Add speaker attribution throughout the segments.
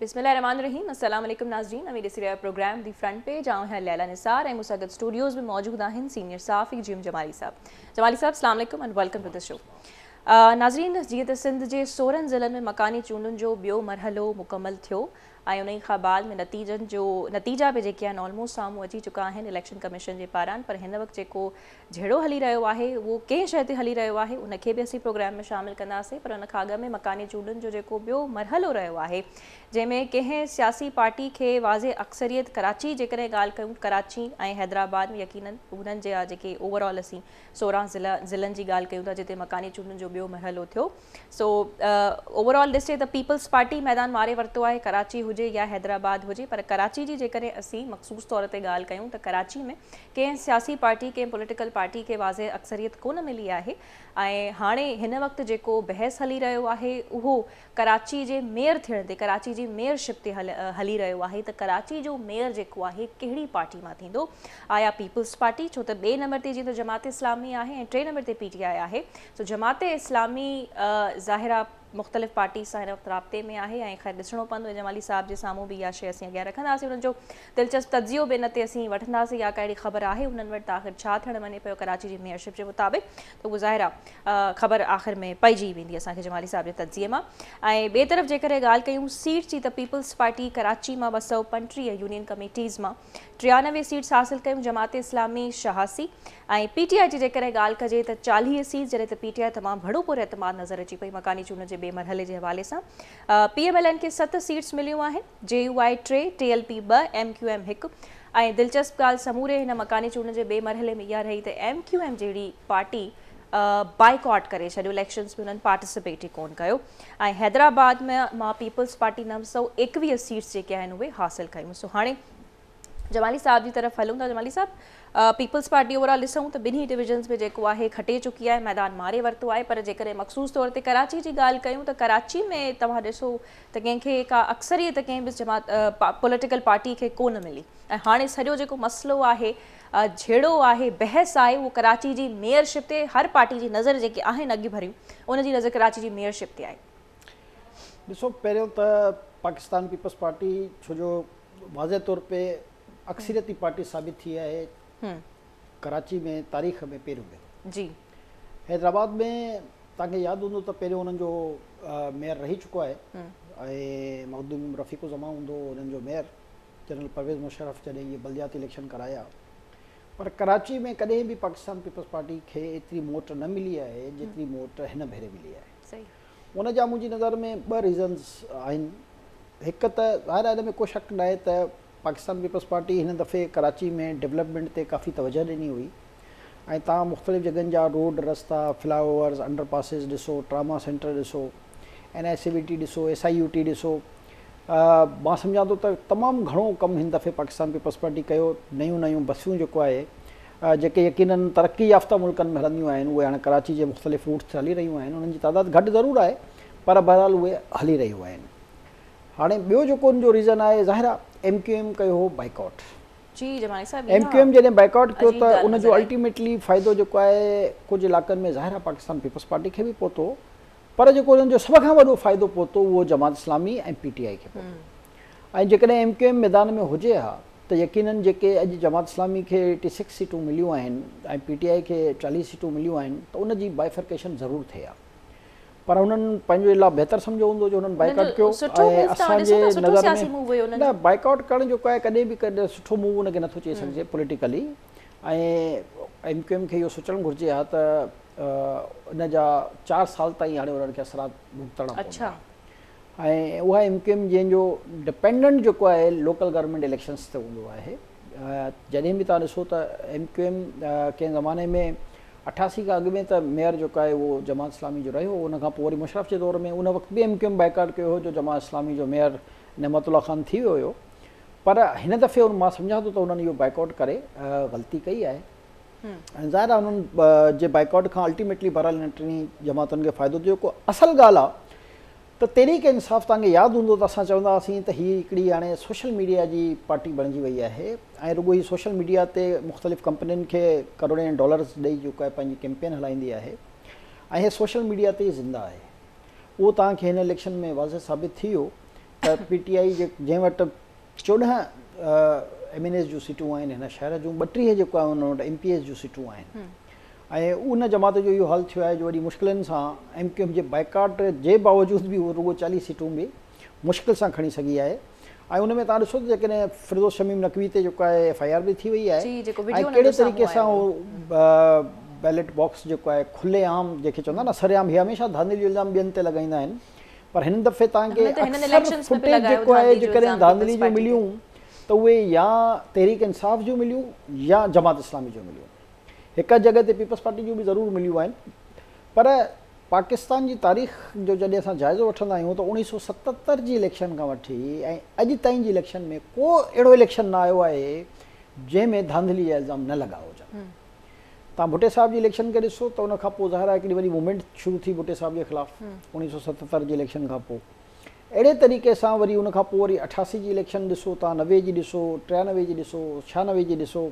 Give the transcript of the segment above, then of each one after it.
Speaker 1: بسم الله الرحمٰن الرحيم السلام عليڪم ناظرين اوهين ڏسي رهيا آهيو پروگرام the front page آئون آهيان ليلا نثار ۽ مون سان گڏ اسٽوڊيوز ۾ موجود آهن سينيئر صحافي جي ايم جمالي صاحب. جمالي صاحب السلام عليڪم and welcome to the show. ناظرين جيئن ته سنڌ جي 16 ضلعن ۾ مڪاني چونڊن جو ٻيو مرحلو مڪمل ٿيو ۽ انهي کان بعد ۾ نتيجن جو نتيجا به جيڪي آهن آلموسٽ سامهون اچي چڪا آهن اليڪشن ڪميشن جي پاران پر هن وقت جيڪو جهيڙو هلي رهيو آهي اهو ڪنهن شيء تي هلي رهيو آهي ان کي به اسين پروگرام ۾ شامل ڪنداسين پر ان کان اڳ ۾ مڪاني چونڊن جو جيڪو ٻيو مرحلو رهيو آهي جنهن ۾ ڪنهن سياسي پارٽي کي واضح اڪثريت ڪراچي جيڪڏهن ڳالهه ڪيون ڪراچي ۽ حيدرآباد ۾ يقينن انهن جا جيڪي اوور آل اسين 16 ضلع ضلعن جي ڳالهه ڪيون ٿا جتي مڪاني چونڊن جو ٻيو مرحلو ٿيو سو اوور آل ڏسجي ته پيپلز پارٽي ميدان ماري ورتو آهي ڪراچي هجي يا حيدرآباد هجي پر ڪراچي جي جيڪڏهن اسين مخصوص طور تي ڳالهه ڪيون ته ڪراچي ۾ ڪنهن سياسي پارٽي ڪنهن پوليٽيڪل پارٽي کي واضح اڪثريت ڪونه ملي آهي ۽ هاڻي هن وقت جيڪو بحث هلي رهيو آهي اهو ڪراچي جي ميئر ٿيڻ تي ڪراچي جي ميئر شپ تي هلي رهيو آهي ته ڪراچي جو ميئر جيڪو آهي ڪهڙي پارٽي مان ٿيندو آيا پيپلز پارٽي ڇو ته ٻئي نمبر تي جيئن ته جماعت اسلامي آهي ۽ ٽئين نمبر تي پي ٽي آء آهي سو جماعت اسلامي ظاهر آ مختلف پارٽيز سان هن وقت رابطي ۾ آهي ۽ خير ڏسڻو پوندو جمالي صاحب جي سامهون به اها شيء اسين اڳيان رکنداسين انهن جو دلچسپ تجزيو به ان تي اسين وٺنداسين يا ڪا اهڙي خبر آهي انهن وٽ ته آخر ڇا ٿيڻ وڃي پيو ڪراچي جي ميئرشپ جي مطابق ته اهو ظاهر آ خبر آخر ۾ پئجي ئي ويندي اسان کي جمالي صاحب جي تجزيي مان ۽ ٻئي طرف جيڪڏهن ڳالهه ڪيون سيٽس جي ته پيپلز پارٽي ڪراچي مان 235 يونين ڪميٽيز مان 93 سيٽس حاصل ڪيون جماعت اسلامي 86 ۽ پي ٽي آء جي جيڪڏهن ڳالهه ڪجي ته 40 سيٽس جڏهن ته پي ٽي آء تمام گهڻو پر اعتماد نظر اچي پئي مڪاني چونڊن جي ٻئي مرحلي جي حوالي سان پي ايم ايل اين کي 7 سيٽس مليون آهن جي يو آء 3 T L P 2 M Q M 1 ۽ دلچسپ ڳالهه سموري هن مڪاني چونڊن جي ٻئي مرحلي ۾ اها رهي ته ايم ڪيو ايم جهڙي پارٽي بائيڪاٽ ڪري ڇڏيو اليڪشنز ۾ انهن پارٽيسپيٽ ئي ڪون ڪيو ۽ حيدرآباد ۾ مان پيپلز پارٽي 921 سيٽس جيڪي آهن اهي حاصل ڪيون سو هاڻي جمالي صاحب جي طرف هلون ٿا جمالي صاحب پيپلز پارٽي اوور آل ڏسون ته ٻنهي ڊويزنز ۾ جيڪو آهي کٽي چڪي آهي ميدان ماري ورتو آهي پر جيڪڏهن مخصوص طور تي ڪراچي جي ڳالهه ڪيون ته ڪراچي ۾ توهان ڏسو ته ڪنهن کي ڪا اڪثريت ڪنهن به جماعت پوليٽيڪل پارٽي کي ڪونه ملي ۽ هاڻي سڄو جيڪو مسئلو آهي جهيڙو آهي، بحث آهي اهو ڪراچي جي ميئر شپ تي، هر پارٽي جي نظر جيڪي آهن اڳڀريون ان جي نظر ڪراچي جي ميئر شپ تي آهي.
Speaker 2: ڏسو پهريون ته پاڪستان پيپلز پارٽي ڇو جو واضح طور تي اڪثريتي پارٽي ثابت ٿي آهي ڪراچي ۾ تاريخ ۾ پهريون ڀيرو.
Speaker 1: جي.
Speaker 2: حيدرآباد ۾ توهان کي ياد هوندو ته پهريون انهن جو ميئر رهي چڪو آهي ۽ مخدوم رفيق الزمان هوندو هو انهن جو ميئر. جنرل پرويز مشرف جڏهن اهي بلدياتي اليڪشن ڪرايا پر ڪراچي ۾ ڪڏهن به پاڪستان پيپلز پارٽي کي ايتري موٽ نه ملي آهي جيتري موٽ هن ڀيري ملي آهي. ان جا منهنجي نظر ۾ ٻه ريزنز آهن هڪ ته ظاهر آهي ان ۾ ڪو شڪ ناهي ته پاڪستان پيپلز پارٽي هن دفعي ڪراچي ۾ ڊولپمينٽ تي ڪافي توجهه ڏني هئي ۽ توهان مختلف جڳهن جا روڊ رستا فلاء اوورز انڊر پاسز ڏسو ٽراما سينٽر ڏسو N I C V T ڏسو ايس I U ٽي ڏسو مان سمجهان ٿو ته تمام گهڻو ڪم هن دفعي پاڪستان پيپلز پارٽي ڪيو، نيون نيون بسيون جيڪو آهي جيڪي يقينن ترقي يافته ملڪن ۾ هلنديون آهن اهي هاڻي ڪراچي جي مختلف روٽس تي هلي رهيون آهن انهن جي تعداد گهٽ ضرور آهي پر بهرحال اهي هلي رهيون آهن هاڻي ٻيو جيڪو ان جو ريزن آهي ظاهر آهي ايم ڪيو ايم ڪيو هو بائيڪاٽ
Speaker 1: جي جمالي صاحب
Speaker 2: ايم ڪيو ايم جڏهن بائيڪاٽ ڪيو ته ان جو الٽيميٽلي فائدو جيڪو آهي ڪجهه علائقن ۾ ظاهر آهي پاڪستان پيپلز پارٽي کي به پهتو پر جيڪو انهن جو سڀ کان وڏو فائدو پهتو اهو جماعت اسلامي ۽ پي ٽي آء کي پهتو ۽ جيڪڏهن ايم ڪيو ايم ميدان ۾ هجي ها ته يقينن جيڪي اڄ جماعت اسلامي کي ايٽي سڪس سيٽون مليون آهن ۽ پي ٽي آء کي 40 سيٽون مليون آهن ته ان جي بائفرڪيشن ضرور ٿئي ها پر انهن پنهنجي لاء بهتر سمجهيو هوندو جو انهن بائيڪاٽ ڪيو ۽ اسان جي نظر ۾ نه بائيڪاٽ ڪرڻ جيڪو آهي ڪڏهن به ڪڏهن سٺو موو ان کي نٿو چئي سگهجي پوليٽيڪلي ۽ ايم ڪيو ايم کي اهو سوچڻ گهرجي ها ته ان جا 4 سال تائين هاڻي انهن کي اثرات ڀڳتڻا پوندا ۽ اها ايم ڪيو ايم جنهن جو ڊپينڊنٽ جيڪو آهي لوڪل گورنمينٽ اليڪشنس تي هوندو آهي جڏهن به توهان ڏسو ته ايم ڪيو ايم ڪنهن زماني ۾ 88 کان اڳ ۾ ته ميئر جيڪو آهي اهو جماعت اسلامي جو رهيو ان کان پوء وري مشرف جي دور ۾ ان وقت به ايم ڪيو ايم بائيڪاٽ ڪيو هو جو جماعت اسلامي جو ميئر نعمت الله خان ٿي ويو هيو پر هن دفعي مان سمجهان ٿو ته انهن اهو بائيڪاٽ ڪري غلطي ڪئي آهي ۽ ظاهر آهي انهن جي بائيڪاٽ کان الٽيميٽلي بهرحال انهن ٽنهي جماعتن کي فائدو ٿيو جيڪو اصل ڳالهه آهي ته تحريڪ انصاف توهان کي ياد هوندو ته اسان چوندا هئاسين ته هي هڪڙي هاڻي سوشل ميڊيا جي پارٽي بڻجي وئي آهي ۽ رڳو هي سوشل ميڊيا تي مختلف ڪمپنين کي ڪروڙين ڊالرز ڏئي جيڪو آهي پنهنجي ڪيمپين هلائيندي آهي ۽ هي سوشل ميڊيا تي ئي زنده آهي اهو توهان کي هن اليڪشن ۾ واضح ثابت ٿي ويو ته پي ٽي آء جنهن وٽ 14 ايم اين ايز جون سيٽون آهن هن شهر جون، 32 جيڪو آهي ان وٽ ايم پي ايز جون سيٽون آهن ۽ ان جماعت جو اهو حال ٿيو آهي جو وڏي مشڪلن سان ايم ڪيو ايم جي بائيڪاٽ جي باوجود به هو رڳو 40 سيٽون به مشڪل سان کڻي سگهي آهي ۽ ان ۾ توهان ڏسو ته جيڪڏهن فردوس شميم نقوي تي جيڪو آهي ايف I R به ٿي وئي آهي ۽ ڪهڙي طريقي سان هو بيلٽ باڪس جيڪو آهي کلي عام جنهن کي چوندا نه سرعام، هي هميشه ڌانڌلي جو الزام ٻين تي لڳائيندا آهن پر هن دفعي توهان کي اڪثر فوٽيج جيڪو آهي جيڪڏهن ڌانڌلي جون مليون ته اهي يا تحريڪ انصاف جون مليون يا جماعت اسلامي جون مليون، هڪ جڳهه تي پيپلز پارٽي جون به ضرور مليون آهن پر پاڪستان جي تاريخ جو جڏهن اسان جائزو وٺندا آهيون ته 1977 جي اليڪشن کان وٺي ۽ اڄ تائين جي اليڪشن ۾ ڪو اهڙو اليڪشن نه آيو آهي جنهن ۾ ڌانڌلي جا الزام نه لڳا هجن. توهان ڀٽي صاحب جي اليڪشن کي ڏسو ته ان کان پوء ظاهر آهي هڪڙي وڏي موومينٽ شروع ٿي ڀٽي صاحب جي خلاف 1977 جي اليڪشن کان پوء. اهڙي طريقي سان وري ان کان پوء وري 88 جي اليڪشن ڏسو توهان، 90 جي ڏسو، 93 جي ڏسو، 96 جي ڏسو،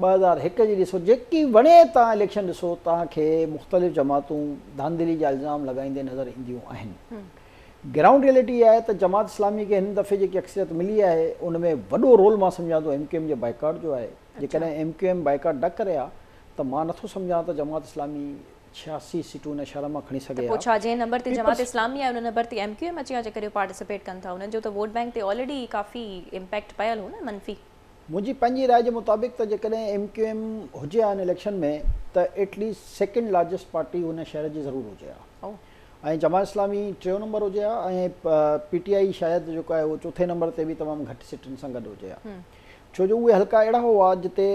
Speaker 2: 2001 جي ڏسو، جيڪي وڻي توهان اليڪشن ڏسو توهان کي مختلف جماعتون ڌانڌلي جا الزام لڳائيندي نظر اينديون آهن. گرائونڊ ريئلٽي اها آهي ته جماعت اسلامي کي هن دفعي جيڪي اڪثريت ملي آهي ان ۾ وڏو رول مان سمجهان ٿو ايم ڪيو ايم جي بائيڪاٽ جو آهي. جيڪڏهن ايم ڪيو ايم بائيڪاٽ نه ڪري ها ته مان نٿو سمجهان ته جماعت اسلامي 86 سيٽون ان شهر مان کڻي
Speaker 1: سگهي ها. ته پوء ڇا جنهن نمبر تي جماعت اسلامي آهي ان نمبر تي ايم ڪيو ايم اچي ها جيڪڏهن هو پارٽيسپيٽ ڪن ٿا؟ انهن جو ته ووٽ بينڪ تي آلريڊي ڪافي امپيڪٽ پيل هو نه منفي.
Speaker 2: منهنجي پنهنجي راء جي مطابق ته جيڪڏهن ايم ڪيو ايم هجي ها ان اليڪشن ۾ ته at least second largest party ان شهر جي ضرور هجي ها ۽ جماعت اسلامي ٽيون نمبر هجي ها ۽ پي ٽي آء شايد جيڪو آهي اهو چوٿين نمبر تي به تمام گهٽ سيٽن سان گڏ هجي ها. ڇو جو اهي حلقا اهڙا هئا جتي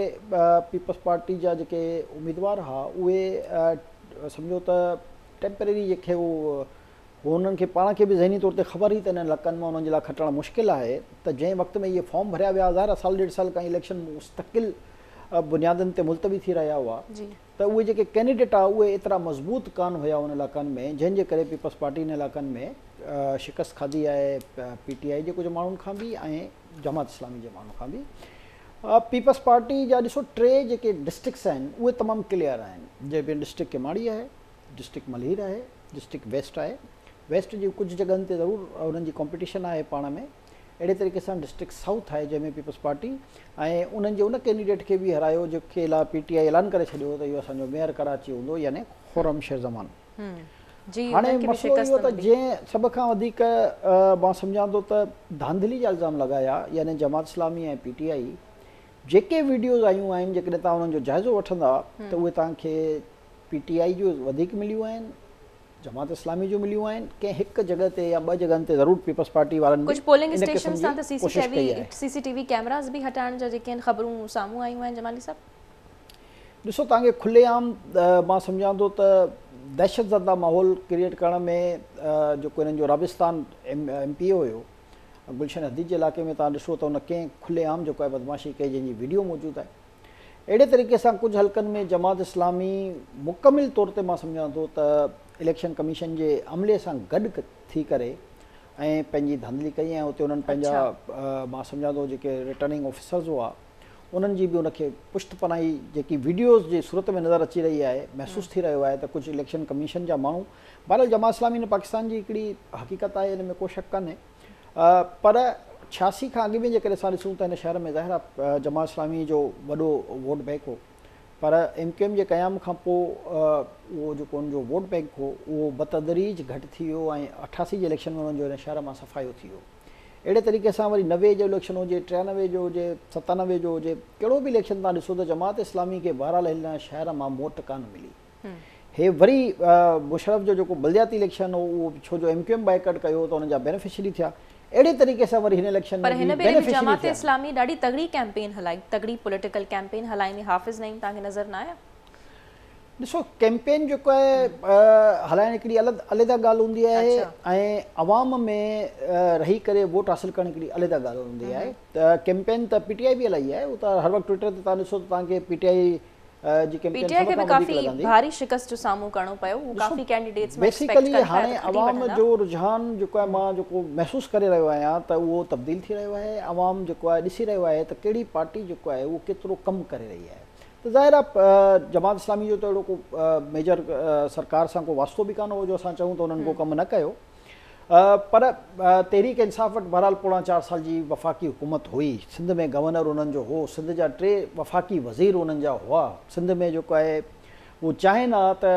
Speaker 2: پيپلز پارٽي جا جيڪي اميدوار هئا اهي سمجهو ته ٽيمپرري جيڪي هو انهن کي پاڻ کي به ذهني طور تي خبر هئي ته انهن حلقن مان انهن جي لاء کٽڻ مشڪل آهي ته جنهن وقت ۾ اهي فارم ڀريا ويا ظاهر آهي سال ڏيڍ سال کان اليڪشن مستقل بنيادن تي ملتوي ٿي رهيا هئا ته اهي جيڪي ڪينڊيڊيٽ هئا اهي ايترا مضبوط ڪانه هيا انهن علائقن ۾ جنهن جي ڪري پيپلز پارٽي انهن علائقن ۾ شڪست کاڌي آهي پي ٽي آء جي ڪجهه ماڻهن کان به ۽ جماعت اسلامي جي ماڻهن کان به. پيپلز پارٽي جا ڏسو ٽي جيڪي ڊسٽرڪٽس آهن اهي تمام ڪليئر آهن جنهن ۾ ڊسٽرڪٽ ڪيماڙي آهي، ڊسٽرڪٽ ملير آهي، ڊسٽرڪٽ ويسٽ آهي. ويسٽ جي ڪجهه جڳهن تي ضرور انهن جي ڪامپيٽيشن آهي پاڻ ۾. اهڙي طريقي سان ڊسٽرڪٽ سائوٿ آهي جنهن ۾ پيپلز پارٽي ۽ انهن جي ان ڪينڊيڊيٽ کي به هرايو جيڪي لاء پي ٽي آء اعلان ڪري ڇڏيو هو ته اهو اسان جو ميئر ڪراچي هوندو يعني خرم شير زمان. هاڻي مسئلو اهو ته جنهن سڀ کان وڌيڪ مان سمجهان ٿو ته ڌانڌلي جا الزام لڳايا يعني جماعت اسلامي ۽ پي ٽي آء جيڪي ويڊيوز آيون آهن جيڪڏهن توهان انهن جو جائزو وٺندا ته اهي توهان کي پي ٽي آء جون وڌيڪ مليون آهن جماعت اسلامي جون مليون آهن ڪنهن هڪ جڳهه تي يا ٻه جڳهن تي ضرور پيپلز پارٽي وارن
Speaker 1: به ان قسم جي ڪوشش ڪئي آهي. سي سي ٽي وي ڪيمراز به هٽائڻ جا جيڪي آهن خبرون سامهون آيون آهن جمالي صاحب.
Speaker 2: ڏسو توهان کي کلي عام مان سمجهان ٿو ته دهشت زده ماحول ڪريئيٽ ڪرڻ ۾ جيڪو هنن جو رابستان ايم پي اي هيو گلشن حديد جي علائقي ۾ توهان ڏسو ته ان ڪنهن کلي عام جيڪو آهي بدمعاشي ڪئي جنهن جي ويڊيو موجود آهي اهڙي طريقي سان ڪجهه حلقن ۾ جماعت اسلامي مڪمل طور تي مان سمجهان ٿو ته اليڪشن ڪميشن جي عملي سان گڏ ٿي ڪري ۽ پنهنجي ڌانڌلي ڪئي ۽ اتي انهن پنهنجا مان سمجهان ٿو جيڪي ريٽرننگ آفيسرز هئا انهن جي به ان کي پشت پناهي جيڪي ويڊيوز جي صورت ۾ نظر اچي رهي آهي محسوس ٿي رهيو آهي ته ڪجهه اليڪشن ڪميشن جا ماڻهو بهرحال جماعت اسلامي هن پاڪستان جي هڪڙي حقيقت آهي ان ۾ ڪو شڪ ڪانهي پر 86 کان اڳ ۾ جيڪڏهن اسان ڏسون ته هن شهر ۾ ظاهر آهي جماعت اسلامي جو وڏو ووٽ بينڪ هو پر ايم ڪيو ايم جي قيام کان پوء اهو جيڪو ان جو ووٽ بينڪ هو اهو بتدريج گهٽ ٿي ويو ۽ 88 جي اليڪشن ۾ انهن جو هن شهر مان صفايو ٿي ويو. اهڙي طريقي سان وري 90 جو اليڪشن هجي، 93 جو هجي، 97 جو هجي، ڪهڙو به اليڪشن توهان ڏسو ته جماعت اسلامي کي بهرحال هن شهر مان موٽ ڪانه ملي. هي وري مشرف جو جيڪو بلدياتي اليڪشن هو اهو ڇو جو ايم ڪيو ايم بائيڪاٽ ڪيو ته ان جا بينيفشري ٿيا. اهڙي طريقي سان وري هن اليڪشن
Speaker 1: ۾ به بينيفشري ٿيا. پر هن ڀيري به جماعت اسلامي ڏاڍي تڳڙي ڪيمپين هلائي، تڳڙي پوليٽيڪل ڪيمپين هلائيندي حافظ نعيم توهان کي نظر نه آيا؟
Speaker 2: ڏسو ڪيمپين جيڪو آهي هلائڻ هڪڙي عليحده ڳالهه هوندي آهي ۽ عوام ۾ رهي ڪري ووٽ حاصل ڪرڻ هڪڙي عليحده ڳالهه هوندي آهي ته ڪيمپين ته پي ٽي آء به هلائي آهي اهو ته هر وقت ٽوئٽر تي توهان ڏسو ته توهان کي پي ٽي آء جي ڪيمپين
Speaker 1: سڀ کان وڌيڪ لڳندي. ڀاري شڪست جو سامهون ڪرڻو پيو هو ڪافي ڪينڊيڊيٽس مان ايڪسپيڪٽ
Speaker 2: بيسيڪلي هاڻي عوام جو رجحان جيڪو آهي مان جيڪو محسوس ڪري رهيو آهيان ته اهو تبديل ٿي رهيو آهي عوام جيڪو آهي ڏسي رهيو آهي ته ڪهڙي پارٽي جيڪو آهي اهو ڪيترو ڪم ڪري رهي آهي ته ظاهر آ جماعت اسلامي جو ته اهڙو ڪو ميجر سرڪار سان ڪو واسطو به ڪانه هو جو اسان چئون ته انهن ڪو ڪم نه ڪيو. پر تحريڪ انصاف وٽ بهرحال پوڻا 4 سال جي وفاقي حڪومت هئي، سنڌ ۾ گورنر انهن جو هو، سنڌ جا 3 وفاقي وزير انهن جا هئا. سنڌ ۾ جيڪو آهي هو چاهين ها ته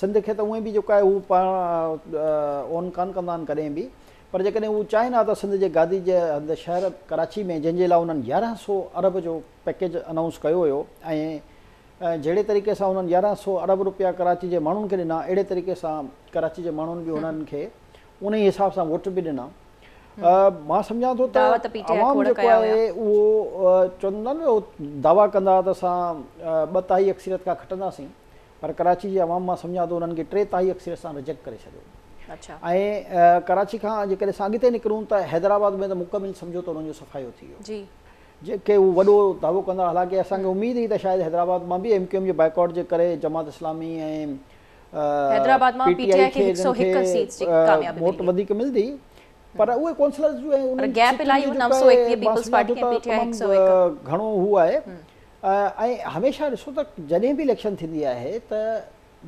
Speaker 2: سنڌ کي ته اونئن به جيڪو آهي هو پاڻ اون ڪانه ڪندا آهن ڪڏهن به، پر جيڪڏهن هو چاهين ها ته سنڌ جي گادي جي هنڌ شهر ڪراچي ۾، جنهن جي لاء انهن 1100 ارب جو پيڪيج انائونس ڪيو هيو ۽ جهڙي طريقي سان انهن 1100 ارب روپيا ڪراچي جي ماڻهن کي ڏنا، اهڙي طريقي سان ڪراچي جي ماڻهن به انهن کي انهي حساب سان ووٽ به ڏنا. مان سمجهان ٿو ته عوام جيڪو آهي اهو چوندا نه دعويٰ ڪندا ته اسان 2/3 اڪثريت کان کٽنداسين، پر ڪراچي جي عوام مان سمجهان ٿو انهن کي 3/3 اڪثريت سان رجيڪٽ ڪري ڇڏيو. ۽ ڪراچي کان جيڪڏهن اسان اڳتي نڪرون ته حيدرآباد ۾ ته مڪمل سمجهو ته انهن جو صفايو ٿي ويو، جيڪي هو وڏو دعوو ڪندا. حالانڪه اسان کي اميد هئي ته شايد حيدرآباد مان به ايم ڪيو ايم جي بائيڪاٽ جي ڪري جماعت اسلامي ۽ پي ٽي آء کي موٽ وڌيڪ ملندي، پر اهي ڪونسلرز جو ۽ انهن سيٽن جو جيڪو آهي مان سمجهان ٿو ته تمام گهڻو هو آهي. ۽ هميشه ڏسو ته جڏهن به اليڪشن ٿيندي آهي ته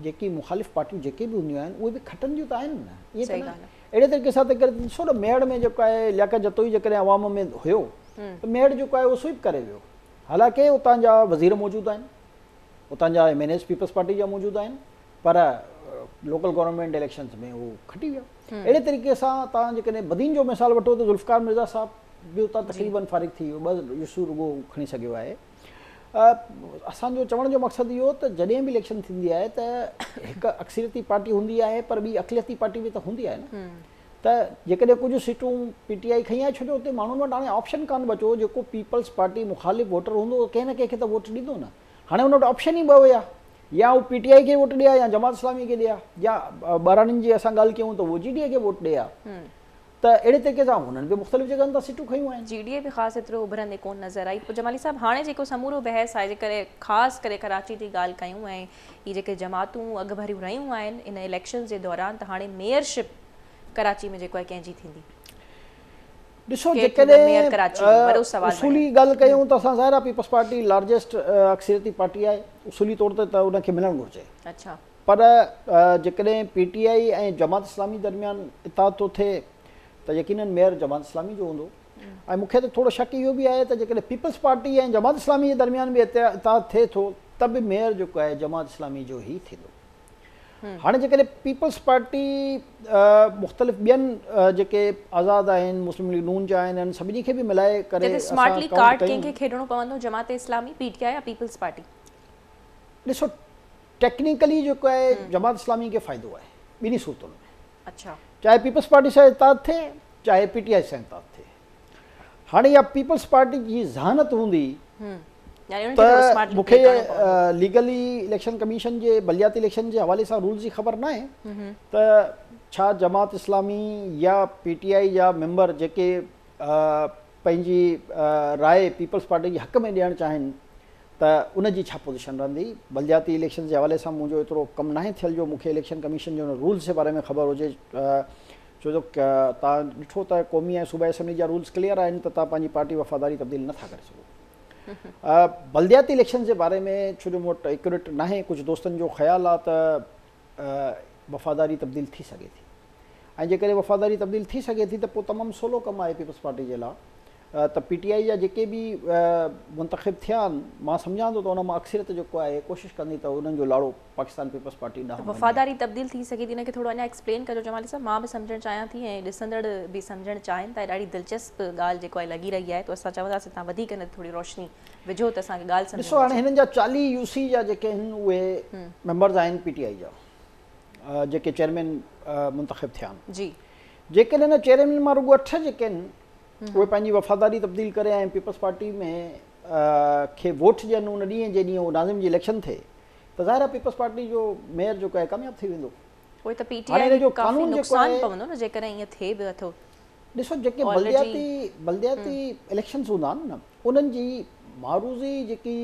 Speaker 2: جيڪي مخالف پارٽيون جيڪي به هونديون آهن اهي به کٽنديون ته آهن نه، ائين ته نه. اهڙي طريقي سان ته ڏسو نه ميهڙ ۾ جيڪو آهي لياقت جتوئي جيڪڏهن عوام ۾ هيو ته ميهڙ جيڪو آهي اهو سوئپ ڪري ويو، حالانڪه اتان جا وزير موجود آهن، اتان جا M N As Peoples Party جا موجود آهن، پر لوڪل گورنمينٽ اليڪشنز ۾ هو کٽي ويا. اهڙي طريقي سان توهان جيڪڏهن بدين جو مثال وٺو ته ذوالفقار مرزا صاحب به اتان تقريبن فارغ ٿي ويو، 2 يوسيون رڳو کڻي سگهيو آهي. اسان جو چوڻ جو مقصد اهو ته جڏهن به اليڪشن ٿيندي آهي ته هڪ اڪثريتي پارٽي هوندي آهي پر ٻي اقليتي پارٽي به ته هوندي آهي نه، ته جيڪڏهن ڪجهه سيٽون پي ٽي آء کنئي آهي، ڇو جو اتي ماڻهن وٽ هاڻي آپشن ڪانه بچو، جيڪو پيپلز پارٽي مخالف ووٽر هوندو ڪنهن نه ڪنهن کي ته ووٽ ڏيندو نه. هاڻي ان وٽ آپشن ئي ٻه هيا، يا هو پي ٽي آء کي ووٽ ڏئي ها يا جماعت اسلامي کي ڏئي ها، يا ٻهراڙين جي اسان ڳالهه ڪيون ته هو جي ڊي اي کي ووٽ ڏئي ها. ته اهڙي طريقي سان هنن به مختلف جڳهن تان سيٽون کنيون آهن.
Speaker 1: جي ڊي اي به خاص ايترو اڀرندي ڪونه نظر آئي. پوء جمالي صاحب هاڻي جيڪو سمورو بحث آهي جيڪڏهن خاص ڪري ڪراچي جي ڳالهه ڪيون ۽ هي جيڪي جماعتون اڳڀريون رهيون آهن ان اليڪشنز جي دوران ته هاڻي ميئرشپ ڪراچي ۾ جيڪو آهي ڪنهن جي ٿيندي؟
Speaker 2: ڏسو جيڪڏهن اصولي ڳالهه ڪيون ته اسان ظاهر آهي پيپلز پارٽي لارجسٽ اڪثريتي پارٽي آهي، اصولي طور تي ته ان کي ملڻ گهرجي. پر جيڪڏهن پي ٽي آء ۽ جماعت اسلامي درميان اتحاد ٿو ٿئي ته يقينن ميئر جماعت اسلامي جو هوندو ۽ مون کي ته ٿورو شڪ اهو به آهي ته جيڪڏهن پيپلز پارٽي ۽ جماعت اسلامي جي درميان به اتحاد ٿئي ٿو ته به ميئر جيڪو آهي جماعت اسلامي جو ئي ٿيندو. هاڻي جيڪڏهن پيپلز پارٽي مختلف ٻين جيڪي آزاد آهن، مسلم ليگ نون جا آهن، انهن سڀني کي به ملائي ڪري
Speaker 1: اسان سمارٽلي ڪارڊ ڪنهن کي کيڏڻو پوندو، جماعت اسلامي، پي ٽي آء يا پيپلز پارٽي؟
Speaker 2: ڏسو ٽيڪنيڪلي جيڪو آهي جماعت اسلامي کي فائدو آهي ٻنهي صورتن ۾، چاهي پيپلز پارٽي سان اتحاد ٿئي چاهي پي ٽي آء سان اتحاد ٿئي. هاڻي اها پيپلز پارٽي جي ذهانت هوندي ته مون کي ليگلي اليڪشن ڪميشن جي بلدياتي اليڪشن جي حوالي سان رولز جي خبر ناهي ته ڇا جماعت اسلامي يا پي ٽي آء جا ميمبر جيڪي پنهنجي راء پيپلز پارٽي جي حق ۾ ڏيڻ چاهين ته ان جي ڇا پوزيشن رهندي. بلدياتي اليڪشنز جي حوالي سان منهنجو ايترو ڪم ناهي ٿيل جو مون کي اليڪشن ڪميشن جي ان رولز جي باري ۾ خبر هجي، ڇو جو توهان ڏٺو ته قومي ۽ صوبائي اسيمبلي جا رولز ڪليئر آهن ته توهان پنهنجي پارٽي وفاداري تبديل نٿا ڪري سگهو. بلدياتي اليڪشنز جي باري ۾ ڇو جو مون وٽ ايڪيوريٽ ناهي، ڪجهه دوستن جو خيال آهي ته وفاداري تبديل ٿي سگهي ٿي ۽ جيڪڏهن وفاداري تبديل ٿي سگهي ٿي ته پوء تمام سولو ڪم آهي پيپلز پارٽي جي لاء ته پي ٽي آء جا جيڪي به منتخب ٿيا آهن مان سمجهان ٿو ته ان مان اڪثريت جيڪو آهي ڪوشش ڪندي ته انهن جو لاڙو پاڪستان پيپلز پارٽي ڏانهن وڃي.
Speaker 1: وفاداري تبديل ٿي سگهي ٿي ان کي ٿورو اڃا ايڪسپلين ڪجو جمالي صاحب، مان به سمجهڻ چاهيان ٿي ۽ ڏسندڙ به سمجهڻ چاهين ٿا. ڏاڍي دلچسپ ڳالهه جيڪو آهي لڳي رهي آهي ته اسان چونداسين توهان وڌيڪ ان تي ٿوري روشني وجهو ته اسان کي ڳالهه سمجهه
Speaker 2: ڏسو هاڻي هنن جا 40 يو سي جا جيڪي آهن اهي ميمبرز آهن پي ٽي آء جا جيڪي چيئرمين منتخب ٿيا آهن.
Speaker 1: جي.
Speaker 2: جيڪڏهن ان چيئرمين مان رڳو 8 جيڪي آهن اهي پنهنجي وفاداري تبديل ڪري ۽ پيپلز پارٽي ۾ کي ووٽ ڏين ان ڏينهن جنهن ڏينهن اهو ناظم جي اليڪشن ٿئي ته ظاهر آهي پيپلز پارٽي جو ميئر جيڪو آهي ڪامياب ٿي ويندو.
Speaker 1: پوء ته پي ٽي آء کي ڪافي نقصان پوندو نه جيڪڏهن ائين ٿئي به اٿو.
Speaker 2: ڏسو جيڪي بلدياتي بلدياتي اليڪشنز هوندا آهن نه انهن جي معروضي جيڪي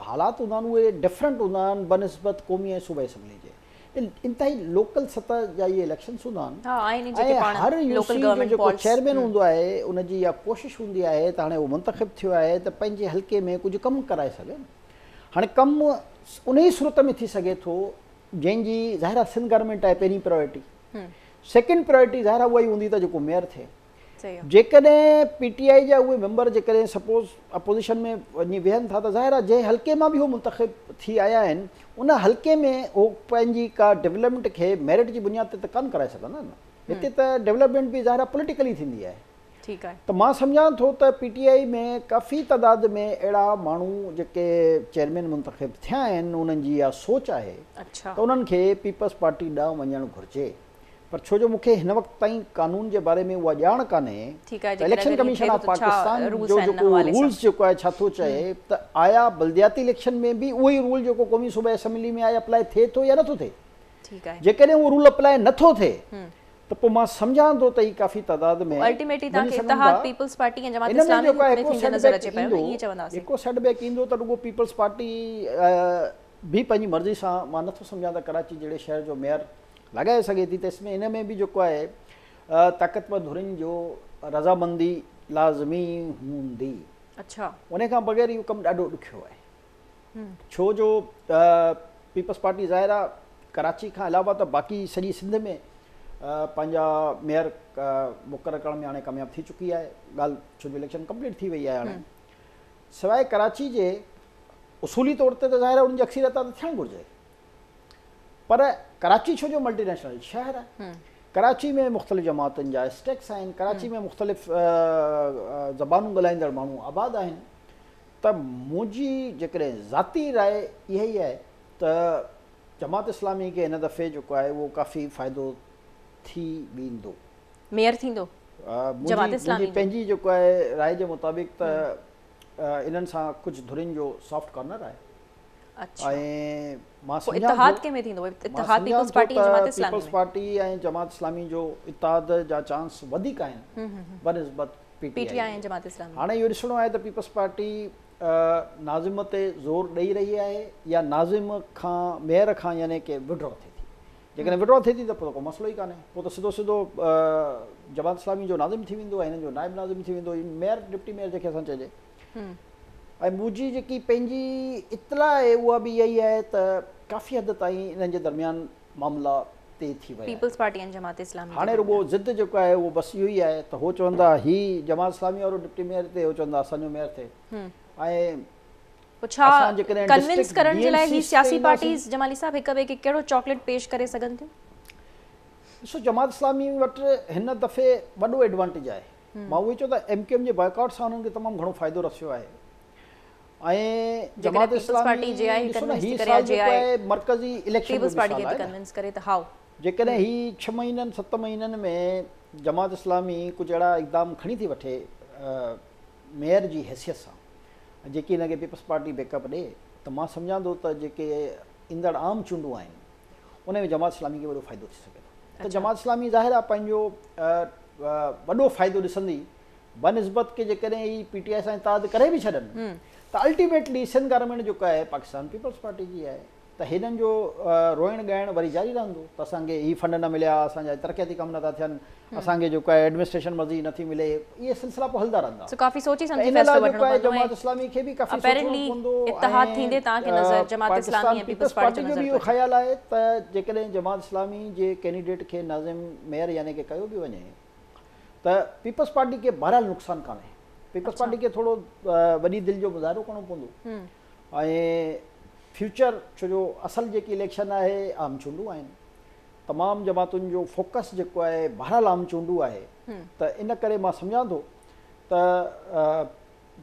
Speaker 2: حالات هوندا آهن اهي ڊفرنٽ هوندا آهن بنسبت قومي ۽ صوبائي اسيمبلي جي. انتهائي لوڪل سطح جا اهي اليڪشنز هوندا آهن ۽ هر يو سي جو جيڪو چيئرمين هوندو آهي ان جي اها ڪوشش هوندي آهي ته هاڻي هو منتخب ٿيو آهي ته پنهنجي حلقي ۾ ڪجهه ڪم ڪرائي سگهي. هاڻي ڪم انهي صورت ۾ ٿي سگهي ٿو جنهن جي ظاهر آهي سنڌ گورنمينٽ آهي پهرين پرائرٽي. سيڪنڊ پرائرٽي ظاهر آهي اها ئي هوندي ته جيڪو ميئر ٿئي. جيڪڏهن پي ٽي آء جا اهي ميمبر جيڪڏهن سپوز اپوزيشن ۾ وڃي ويهن ٿا ته ظاهر آهي جنهن حلقي مان به هو منتخب ٿي آيا آهن ان حلقي ۾ هو پنهنجي ڪا ڊولپمينٽ کي ميرٽ جي بنياد تي ته ڪانه ڪرائي سگهندا نه. هتي ته ڊولپمينٽ به ظاهر آهي پوليٽيڪلي ٿيندي آهي.
Speaker 1: ٺيڪ آهي.
Speaker 2: ته مان سمجهان ٿو ته پي ٽي آء ۾ ڪافي تعداد ۾ اهڙا ماڻهو جيڪي چيئرمين منتخب ٿيا آهن انهن جي اها سوچ آهي ته انهن کي پيپلز پارٽي ڏانهن وڃڻ گهرجي. پر ڇو جو مون کي هن وقت تائين قانون جي باري ۾ اها ڄاڻ ڪانهي ته اليڪشن ڪميشن آف پاڪستان جو جيڪو رولز جيڪو آهي ڇا ٿو چئي ته آيا بلدياتي اليڪشن ۾ به اهو ئي رول جيڪو قومي صوبائي اسيمبلي ۾ آهي اپلائي ٿئي ٿو يا نٿو ٿئي. جيڪڏهن اهو رول اپلائي نٿو ٿئي ته پوء مان سمجهان ٿو ته هي ڪافي تعداد ۾
Speaker 1: الٽيميٽلي توهان کي اتحاد پيپلز پارٽي ۽ جماعت اسلامي ۾ ٿيندي نظر اچي پيو نه ائين چونداسين.
Speaker 2: هڪ سيٽ بيڪ ايندو ته رڳو پيپلز پارٽي به پنهنجي مرضي سان مان نٿو سمجهان ته ڪراچي جهڙي شهر جو ميئر لڳائي سگهي ٿي ته اس ۾ ان ۾ به جيڪو آهي طاقتور ڌرين جو رضامندي لازمي هوندي.
Speaker 1: اڇا.
Speaker 2: ان کان بغير اهو ڪم ڏاڍو ڏکيو آهي. ڇو جو پيپلز پارٽي ظاهر آهي ڪراچي کان علاوه ته باقي سڄي سنڌ ۾ پنهنجا ميئر مقرر ڪرڻ ۾ هاڻي ڪامياب ٿي چڪي آهي. ڳالهه ڇو جو اليڪشن ڪمپليٽ ٿي وئي آهي هاڻي سواء ڪراچي جي اصولي طور تي ته ظاهر آهي انهن جي اڪثريت ته ٿيڻ گهرجي. پر ڪراچي ڇو جو ملٽي نيشنل شهر آهي، ڪراچي ۾ مختلف جماعتن جا اسٽيڪس آهن، ڪراچي ۾ مختلف زبانون ڳالهائيندڙ ماڻهو آباد آهن ته منهنجي جيڪڏهن ذاتي راء اها ئي آهي ته جماعت اسلامي کي هن دفعي جيڪو آهي اهو ڪافي فائدو ٿي ويندو.
Speaker 1: ميئر ٿيندو جماعت اسلامي
Speaker 2: جو؟ منهنجي پنهنجي جيڪو آهي راء جي مطابق ته انهن سان ڪجهه ڌرين جو سافٽ ڪارنر آهي.
Speaker 1: اڇا مان پوء اتحاد ڪنهن ۾ ٿيندو؟ اتحاد peoples party ۽ Jamaat Islami ۾؟
Speaker 2: Peoples party ۽ Jamaat Islami جو اتحاد جا چانس وڌيڪ آهن بنسبت پي
Speaker 1: ٽي آء ۽ جماعت اسلامي.
Speaker 2: هاڻي اهو ڏسڻو آهي ته پيپلز پارٽي ناظم تي زور ڏئي رهي آهي يا ناظم کان ميئر کان يعني ڪي وڊرا ٿئي ٿي. جيڪڏهن وڊرا ٿئي ٿي ته پوء ته ڪو مسئلو ئي ڪانهي پوء ته سڌو سڌو جماعت اسلامي جو ناظم ٿي ويندو ۽ هنن جو نائب ناظم ٿي ويندو ميئر ڊپٽي ميئر جنهن کي اسان چئجي. ۽ منهنجي جيڪي پنهنجي اطلاع آهي اها به اها ئي آهي ته ڪافي حد تائين انهن جي درميان معاملا طئي ٿي ويا آهن.
Speaker 1: پيپلز پارٽي ۽ جماعت اسلامي جي
Speaker 2: هاڻي رڳو
Speaker 1: درميان.
Speaker 2: ضد جيڪو آهي اهو بس اهو ئي آهي ته هو چوندا هي جماعت اسلامي وارو ڊپٽي ميئر ٿئي هو چوندا اسان جو ميئر ٿئي ۽
Speaker 1: پوء ڇا
Speaker 2: اسان جيڪڏهن
Speaker 1: ڪنوينس
Speaker 2: ڊسٽرڪٽ
Speaker 1: ڪرڻ
Speaker 2: ڊي
Speaker 1: جي
Speaker 2: ايم
Speaker 1: لاء هي
Speaker 2: سيز تي
Speaker 1: سياسي
Speaker 2: اينداسين.
Speaker 1: پارٽيز جمالي صاحب هڪ ٻئي کي ڪهڙو چاڪليٽ پيش ڪري سگهن ٿيون؟
Speaker 2: ڏسو جماعت اسلامي وٽ هن دفعي وڏو ايڊوانٽيج آهي. مان اهو ئي چيو ته ايم ڪيو ايم جي بائيڪاٽ سان انهن کي تمام گهڻو فائدو رسيو آهي ۽ جماعت اسلامي ڏسو نه هي سال جيڪو آهي مرڪزي اليڪشن جو به سال آهي نه جيڪڏهن هي ڇهه مهينن ست مهينن ۾ جماعت اسلامي ڪجهه اهڙا اقدام کڻي ٿي وٺي ميئر جي حيثيت سان جيڪي هن کي پيپلز پارٽي بيڪ اپ ڏي ته مان سمجهان ٿو ته جيڪي ايندڙ عام چونڊون آهن ان ۾ جماعت اسلامي کي وڏو فائدو ٿي سگهي ٿو ته جماعت اسلامي ظاهر آهي پنهنجو وڏو فائدو ڏسندي بنسبت ڪي جيڪڏهن هي پي ٽي آء سان اتحاد ڪري به ڇڏن ته الٽيميٽلي سنڌ گورنمينٽ جيڪا آهي پاڪستان پيپلز پارٽي جي آهي ته هنن جو روئڻ ڳائڻ وري جاري رهندو ته اسان کي هي فنڊ نه مليا اسان جا ترقياتي ڪم نٿا ٿين اسان کي جيڪو آهي ايڊمنسٽريشن مرضي جي نٿي ملي اهي سلسلا پوء هلندا رهندا.
Speaker 1: سو ڪافي سوچي
Speaker 2: ته
Speaker 1: سمجهي
Speaker 2: ان لاء
Speaker 1: فيصلو
Speaker 2: جيڪو
Speaker 1: وٺڻو
Speaker 2: آهي
Speaker 1: پوندو
Speaker 2: جماعت
Speaker 1: ۽
Speaker 2: اسلامي کي به ڪافي سوچڻو
Speaker 1: اپيرنٽلي
Speaker 2: پوندو
Speaker 1: اتحاد
Speaker 2: ۽
Speaker 1: ٿيندي توهان کي نظر جماعت
Speaker 2: پاڪستان
Speaker 1: اسلامي ۽
Speaker 2: پيپلز
Speaker 1: پيپلز پارٽي
Speaker 2: پارٽي
Speaker 1: جو
Speaker 2: جو
Speaker 1: نظر
Speaker 2: به
Speaker 1: ٿو
Speaker 2: اهو
Speaker 1: اچي.
Speaker 2: خيال آهي ته جيڪڏهن جماعت اسلامي جي ڪينڊيڊيٽ کي ناظم ميئر يعني ڪي ڪيو به وڃي ته پيپلز پارٽي کي بهرحال نقصان ڪانهي پيپلز پارٽي کي ٿورو وڏي دل جو مظاهرو ڪرڻو پوندو ۽ فيوچر ڇو جو اصل جيڪي اليڪشن آهي عام چونڊون آهن تمام جماعتن جو فوڪس جيڪو آهي بهرحال عام چونڊون آهي ته ان ڪري مان سمجهان ٿو ته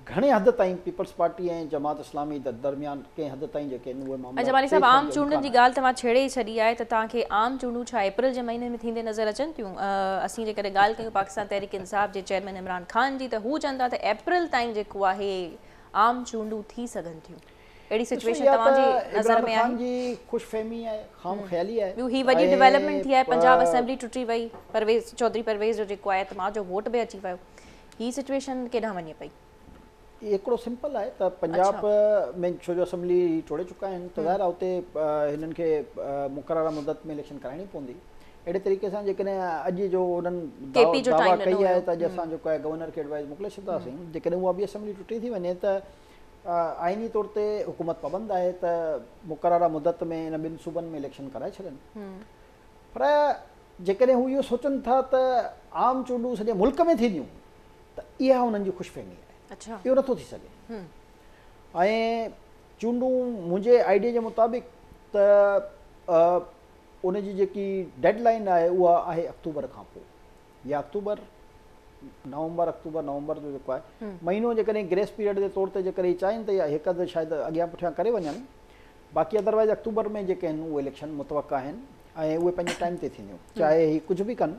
Speaker 2: گهڻي حد تائين پيپلز پارٽي ۽ جماعت اسلامي درميان ڪنهن حد تائين جيڪي آهن اهي معاملا
Speaker 1: جمالي
Speaker 2: طئي
Speaker 1: صاحب
Speaker 2: ٿيڻ
Speaker 1: عام
Speaker 2: جو
Speaker 1: چونڊن
Speaker 2: امڪان
Speaker 1: جي
Speaker 2: آهي.
Speaker 1: ڳالهه توهان ڇيڙي ئي ڇڏي آهي ته توهان کي عام چونڊون ڇا اپريل جي مهيني ۾ ٿيندي نظر اچن ٿيون؟ اسين جيڪڏهن ڳالهه ڪيون پاڪستان تحريڪ انصاف جي چيئرمين عمران خان جي ته هو چون ٿا ته اپريل تائين جيڪو آهي عام چونڊون ٿي سگهن ٿيون. اهڙي
Speaker 2: ڏسو
Speaker 1: سچويشن
Speaker 2: اها
Speaker 1: توهان
Speaker 2: ته
Speaker 1: جي نظر
Speaker 2: عمران
Speaker 1: ۾
Speaker 2: خان
Speaker 1: آهي؟
Speaker 2: جي خوش فهمي آهي، خام خيالي آهي
Speaker 1: ٻيو هي وڏي
Speaker 2: ۽
Speaker 1: ڊولپمينٽ ٿي آهي پنجاب اسيمبلي ٽٽي وئي پرويز چوڌري پرويز جو جيڪو آهي اعتماد جو ووٽ به اچي ويو هي سچويشن ڪيڏانهن وڃي پئي؟
Speaker 2: هي هڪڙو سمپل آهي ته پنجاب ۾ ڇو جو اسيمبلي ٽوڙي چڪا آهن ته ظاهر آهي اتي هنن کي مقرره مدت ۾ اليڪشن ڪرائڻي پوندي اهڙي طريقي سان جيڪڏهن اڄ جو انهن دعويٰ ڪئي آهي ته اڄ اسان جيڪو آهي گورنر کي ايڊوائز موڪلي ڇڏنداسين جيڪڏهن اها به اسيمبلي ٽٽي ٿي وڃي ته آئيني طور تي حڪومت پابند آهي ته مقرره مدت ۾ ان ٻن صوبن ۾ اليڪشن ڪرائي ڇڏن پر جيڪڏهن هو اهو سوچن ٿا ته عام چونڊون سڄي ملڪ ۾ ٿينديون ته اها انهن جي خوش فهمي آهي. اهو نٿو ٿي سگهي. ۽ چونڊون منهنجي آئيڊيا جي مطابق ته ان جي جيڪي ڊيڊ لائن آهي اها آهي آڪٽوبر کان پوء يا آڪٽوبر نومبر آڪٽوبر نومبر جو جيڪو آهي مهينو جيڪڏهن گريس پيريڊ جي طور تي جيڪڏهن چاهين ته هڪ اڌ شايد اڳيان پٺيان ڪري وڃن باقي ادروائز آڪٽوبر ۾ جيڪي آهن اهي اليڪشن متوقع آهن ۽ اهي پنهنجي ٽائيم تي ٿينديون چاهي هي ڪجهه به ڪن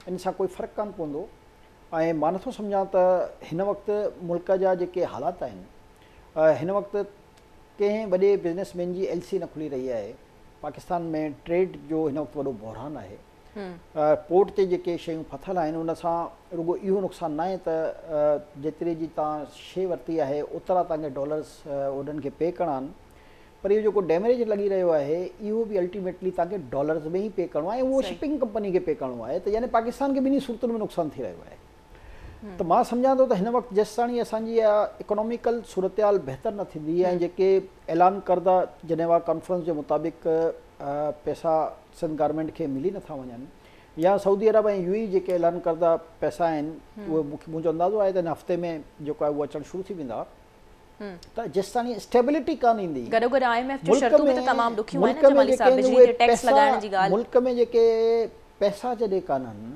Speaker 2: ان سان ڪوئي فرق ڪانه پوندو ۽ مان نٿو سمجهان ته هن وقت ملڪ جا جيڪي حالات آهن هن وقت ڪنهن وڏي بزنس مين جي ايل سي نه کلي رهي آهي پاڪستان ۾ ٽريڊ جو هن وقت وڏو بحران آهي پورٽ تي جيڪي شيون ڦاٿل آهن ان سان رڳو اهو نقصان ناهي ته جيتري جي تان شي ورتي آهي اوترا تان کي ڊالرز انهن کي پي ڪرڻا آهن پر اهو جيڪو ڊيميج لڳي رهيو آهي اهو به الٽيميٽلي تان کي ڊالرز ۾ ئي پي ڪرڻو آهي ۽ اهو شپنگ ڪمپني کي پي ڪرڻو آهي ته يعني پاڪستان کي ٻنهي صورتن ۾ نقصان ٿي رهيو آهي ته مان سمجهان ٿو ته هن وقت جيستاڻي اسان جي اها اڪناميڪل صورتحال بهتر نه ٿيندي ۽ جيڪي اعلان ڪرده جنيوا ڪانفرنس جي مطابق پئسا سنڌ گورنمينٽ کي ملي نٿا وڃن يا سعودي عرب ۽ يو اي جيڪي اعلان ڪرده پئسا آهن اهي منهنجو اندازو آهي ته هن هفتي ۾ جيڪو آهي اهو اچڻ شروع ٿي ويندا ته جيستاڻي اسٽيبلٽي ڪانه ايندي
Speaker 1: گڏوگڏ I M F جون شرطون به ته تمام ڏکيون آهن نه جمالي صاحب بجلي تي ٽيڪس لڳائڻ جي ڳالهه
Speaker 2: ملڪ ۾ جيڪي پئسا جڏهن ڪانهن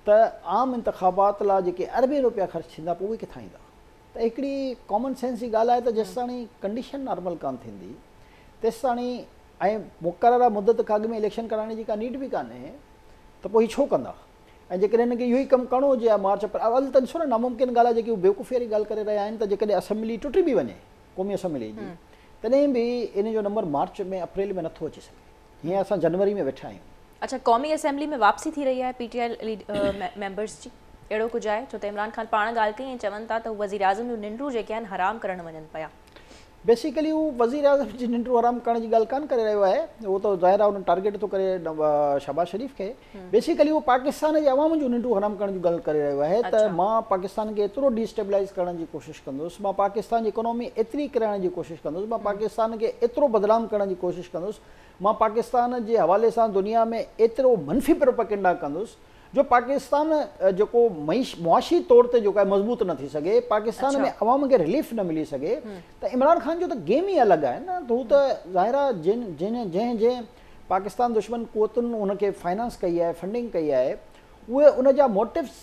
Speaker 2: ته عام انتخابات لا جيڪي اربين روپيا خرچ ٿيندا پوء اهي ڪٿان ايندا ته هڪڙي ڪامن سينس جي ڳالهه آهي ته جيستاڻي ڪنڊيشن نارمل ڪانه ٿيندي تيستاڻي ۽ مقرره مدت کان اڳ ۾ اليڪشن ڪرائڻ جي ڪا نيڊ به ڪانهي ته پوء هي ڇو ڪندا ۽ جيڪڏهن هنن کي اهو ئي ڪم ڪرڻو هجي ها مارچ اپريل اول ته ڏسو نه ناممڪن ڳالهه آهي جيڪي هو بيوقوفي واري ڳالهه ڪري رهيا آهن ته جيڪڏهن اسيمبلي ٽٽي به وڃي قومي اسيمبلي جي تڏهن به ان جو نمبر مارچ ۾ اپريل ۾ نٿو اچي سگهي هينئر اسان جنوري ۾ ويٺا آهيون.
Speaker 1: اڇا قومي اسيمبلي ۾ واپسي ٿي رهي آهي پي ٽي I members جي اهڙو ڪجهه آهي ڇو ته عمران خان پاڻ ڳالهه ڪئي ۽ چون ٿا ته هو وزيراعظم جون ننڊون جيڪي آهن حرام ڪرڻ وڃن پيا.
Speaker 2: بيسيڪلي هو وزيراعظم جي ننڊون حرام ڪرڻ جي ڳالهه ڪانه ڪري رهيو آهي اهو ته ظاهر آهي ان ٽارگيٽ ٿو ڪري شهباز شريف کي بيسيڪلي هو پاڪستان جي عوام جون ننڊون حرام ڪرڻ جون ڳالهه ڪري رهيو آهي ته مان پاڪستان کي ايترو ڊي اسٽيبلائيز ڪرڻ جي ڪوشش ڪندس مان پاڪستان جي اڪانومي ايتري ڪرائڻ جي ڪوشش ڪندس مان پاڪستان کي ايترو بدنام ڪرڻ جي ڪوشش ڪندس مان پاڪستان جي حوالي سان دنيا ۾ ايترو منفي پروپيگنڊا ڪندس جو پاڪستان جيڪو معاشي طور تي جيڪو آهي مضبوط نه ٿي سگهي، پاڪستان ۾ عوام کي رليف نه ملي سگهي ته عمران خان جو ته گيم ئي الڳ آهي نه ته هو ته ظاهر آهي جن جنهن جنهن پاڪستان دشمن قوتن ان کي فائنانس ڪئي آهي فنڊنگ ڪئي آهي اهي ان جا موٽوز